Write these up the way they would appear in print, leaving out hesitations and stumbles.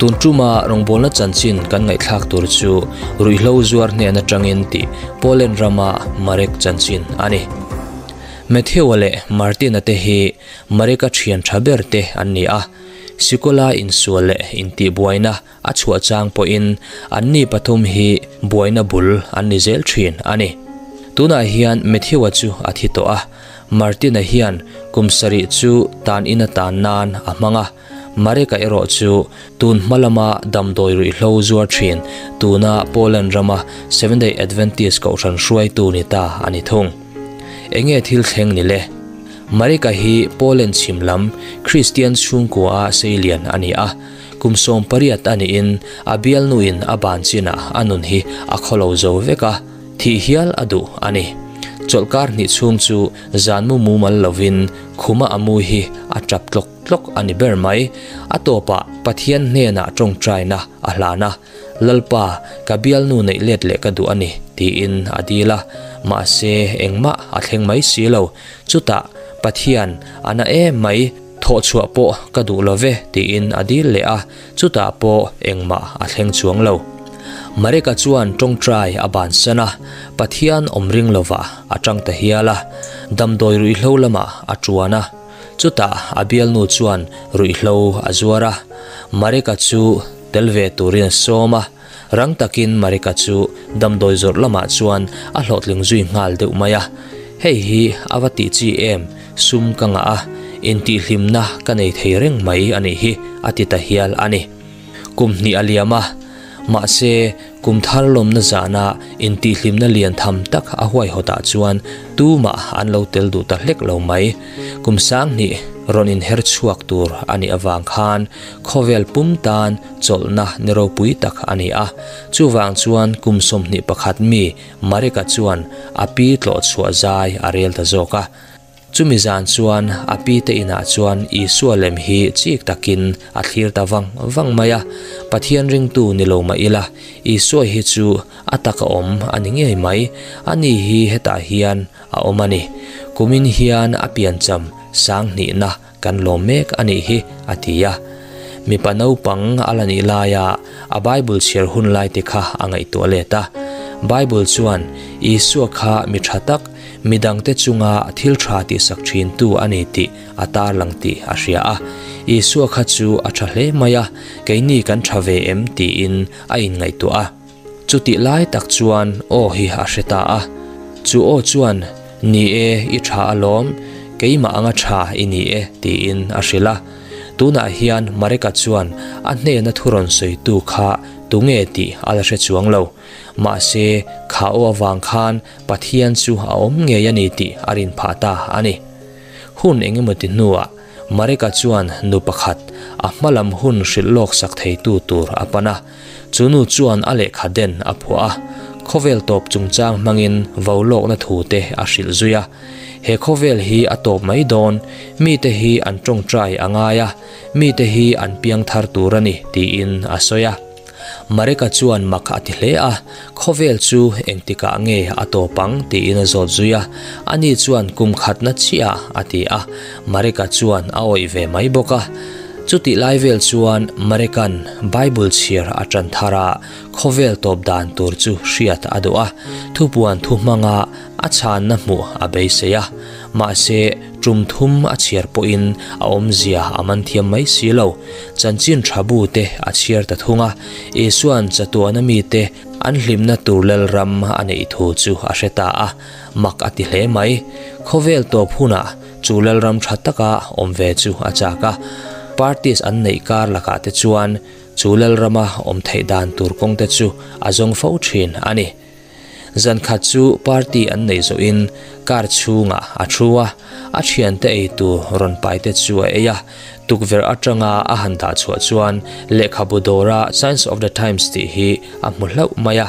Tun tuma rawngbawlna chanchin kan ngaihthlak tur chu ruihhlo zuar hnen atangin tih Poland rama Marek chanchin a ni. Matthew-a leh Martin-a te hi Marek-a thian tha ber te an ni a, sikula insual leh intihbuaina a chhuah chang pawhin anni pathum hi buaina bul an ni zel thin a ni. Tunah hian Matthew-a chu a thi tawh a, Martin-a hian kum sarih chu tan in atan nan a hmang a, Marek-a erawh chu tun hma lama damdawi ruihhlo zuar thin tuna Poland rama Seventh-day Adventist kohhran hruaitu ni ta a ni thung. Enge thil thleng ni le? Marek-a hi Poland chhim lam Kristian chhungkua a seilian a ni a, kum 18 a niin a bialnuin a ban chinah a nun hi a khawlo zo vek a, thih hial a duh a ni. Chawlhkar hnih chhung chu zan mu mumal lovin khuma a mu hi a tap tlawk tlawk a ni ber mai. A tawpah Pathian hnenah tawngtaina a hlan a, Lalpa, ka bialnu neih let leh ka duh a ni, tiin a dil a. Mahse, engmah a thleng mai si lo. Chutah, Pathian, a na em mai, thawhchhuah pawh ka duh lo ve, tiin a dil leh a. Chutah pawh engmah a thleng chuang lo. Mareka chuan tawngtai a bansan a, Pathian awm ring lovah a tang ta hial a, damdawi ruihhlo lamah a tuan a. Chutah a bialnu chuan ruihhlo a zuar a, Mareka chu tel ve turin a sawm a. Rang takin Mareka chu damdawi zawrh lamah chuan a hlawhtling zui nghal deuh mai a. Hei hi a va tih chi em, sum ka ngah a, intihhlimna ka nei thei reng mai a nih hi, a ti ta hial a ni. Kum hnih a liam a, mahse kum thar lawmna zana intihhlimna lian tham tak a huaihawtah chuan tumah an lo tel duh ta hlek lo mai. Kum 2000 rawn inher chhuak tur a nih avang khan khawvel pum tan chawlhna ni ropui tak a ni a. Chuvang chuan kum 21 mi Marek-a chuan a pi tlawh chhuah zai a rel ta zawk a. Chumi zan chuan a pi te inah chuan Isua lem hi chik takin a thlir ta vang vang mai a. Pathian ringtu ni lo mah ila, Isua hi chu a taka awm a ni ngei mai. Ani hi hetah hian a awm a ni. Kumin hian a piancham 2000na kan lawm mek a nih hi, a ti a. Mipa naupang a la nih laia a Bible chhiar hun lai te kha a ngaihtuah let a. Bible chuan Isua kha mi tha tak, midangte chunga thil tha tihsak thintu a ni tih a tarlang tih a hria a. Isua kha chu a tha hle mai a, keini kan tha ve em tiin a inngaihtuah a. Chutih lai tak chuan aw hi a hre ta a. Chu aw chuan, Ni e, i tha alawm, keimah anga tha i ni e, tiin a hrilh a. Tunah hian Mareka chuan a hnena thu rawn sawitu kha tunge tih a la hre chuang lo. Mahse, kha aw avang khan Pathian chu a awm ngei a ni tih a rin phah ta a ni. Hun engemaw ti hnuah Mareka chuan nu pakhat a hmalam hun hrilh lawk sak theitu tur a pan a. Chu nu chuan a lehkha den a phuah a, khawvel tawp chungchang hmangin vo lawkna thu te a hrilh zui a. He khawvel hi a tawp mai dawn, mite hi an tawngtai a ngai a, mite hi an piang thar tur a ni, tiin a sawi a. Mareka chuan mak a ti hle a, khawvel chu engtikah nge a tawp ang tiin a zawt zui a, ani chuan kum khatna chiah a ti a, Mareka chuan a awih ve mai bawk a. Chutih lai vel chuan Mareka'n Bible chhiar a tan thar a, khawvel tawp dan tur chu hriat a duh a, thupuan thu hmanga a chhanna hmuh a beisei a. Mahse, tum thum a chhiar pawhin a awmzia a man thiam mai si lo. Chanchin tha bu te a chhiar ta thung a, Isua'n chatuana mite an hlimna tur lalram a neih thu chu a hre ta a, mak a ti hle mai. Khawvel tawp hunah chu lalram tha taka awm ve chu a chak a, parties an neih kar lakah te chuan chu lalrama awm theih dan tur kawng te chu a zawng fo thin a ni. Zan khat chu party an nei zawhin car chhungah a thu a, a thiante ei tur rawn pai te chu a ei a, tukverh atanga a han dah chhuah chuan lehkhabu dawra Signs of the Times tih hi a hmu hlauh mai a.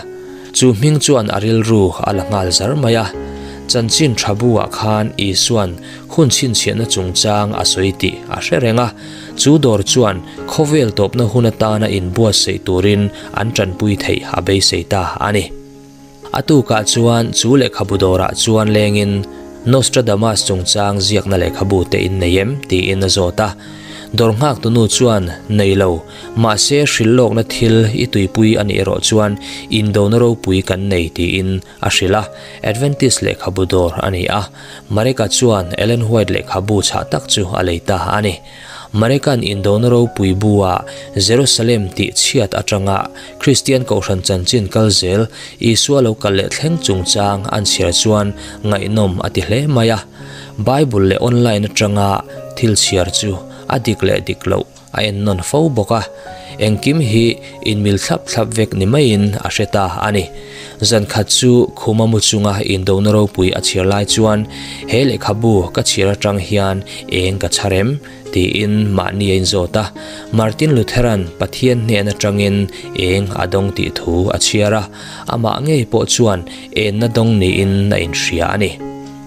Chu hming chuan a rilru a la nghal zar mai a. Chanchin tha buah khan Isua'n hun chhinchhiahna chungchang a sawi tih a hre reng a. Chu dawr chuan khawvel tawpna hun atana inbuatsaih turin an tanpui theih a beisei ta a ni. A tukah chuan chu lehkhabu dawrah chuan lengin Nostradamus chungchang ziakna lehkhabu te in nei em? tiin a zawt a. Dawr nghaktunu chuan, Nei lo, mahse hrilhlawkna thil i tuipui a nih erawh chuan indona ropui kan nei tiin a hrilh a. Adventist lehkhabu dawr a ni a. Mareka chuan Ellen White lehkhabu chhah tak chu a lei ta a ni. Mareka'n indona ropui bu-a Jerusalem tih chhiat atanga Kristian kohhran chanchin kal zel Isua lo kal leh thleng chungchang an chhiar chuan ngaihnawm a ti hle mai a. Bible leh online atanga thil chhiar chu a dik leh dik loh a en nawn fo bawk a, engkim hi inmil thlap thlap vek ni maiin a hre ta a ni. Zan khat chu khuma mu chunga indona ropui a chhiar lai chuan, He lehkhabu ka chhiar atang hian eng ka chhar em? tiin mahni a inzawt a. Martin Luthera'n Pathian hnen atangin eng a dawng tih thu a chhiar a, amah ngei pawh chuan enna dawng niin a inhria a ni.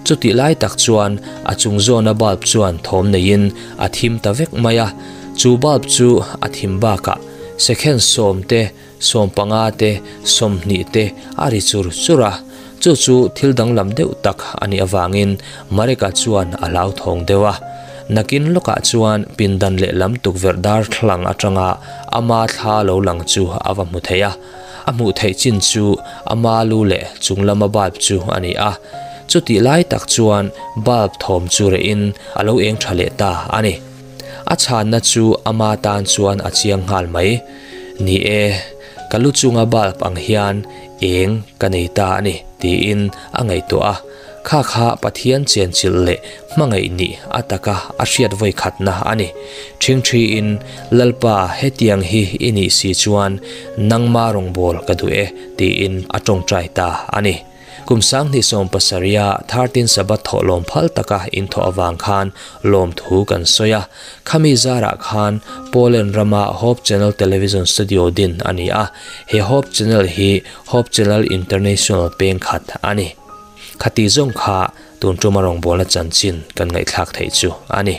Chutih lai tak chuan a chung zawna bulb chuan thawm neiin a thim ta vek mai a, chu bulb chu a thim bakah second sawm te, 15 te, 20 te a ri chur chur a, chu chu thil danglam deuh tak a nih avangin Mareka chuan a hlauthawng deuh a. Nakin lawkah chuan pindan lehlam tukverh darthlalang atanga ama thla lo lang chu a va hmu thei a. A hmuh theih chin chu ama lu leh chung lama bulb chu a ni a. Chutih lai tak chuan bulb thawm chu rehin a lo eng tha leh ta a ni. A chhanna chu ama tan chuan a chiang nghal mai. Ni e, ka lu chunga bulb ang hian eng ka nei ta a ni, tiin a ngaihtuah a. Kha kha Pathian chenchilh leh hmangaih nih a taka a hriat vawi khatna a ni. Ṭhingṭhiin, Lalpa, hetiang hi i nih si chuan nangma rawngbâwl ka duh e, tiin a ṭawngṭai ta a ni. Kum 2017-a 13 Sabbath thawh lawm phal taka inthawh avang khan lawmthu kan sawi a. Khami zarah khan Poland rama Hope Channel Television Studio din a ni a. He Hope Channel hi Hope Channel International peng khat a ni. Khati zawng kha tun tuma rawngbawlna chanchin kan ngaihthlak theih chu a ni.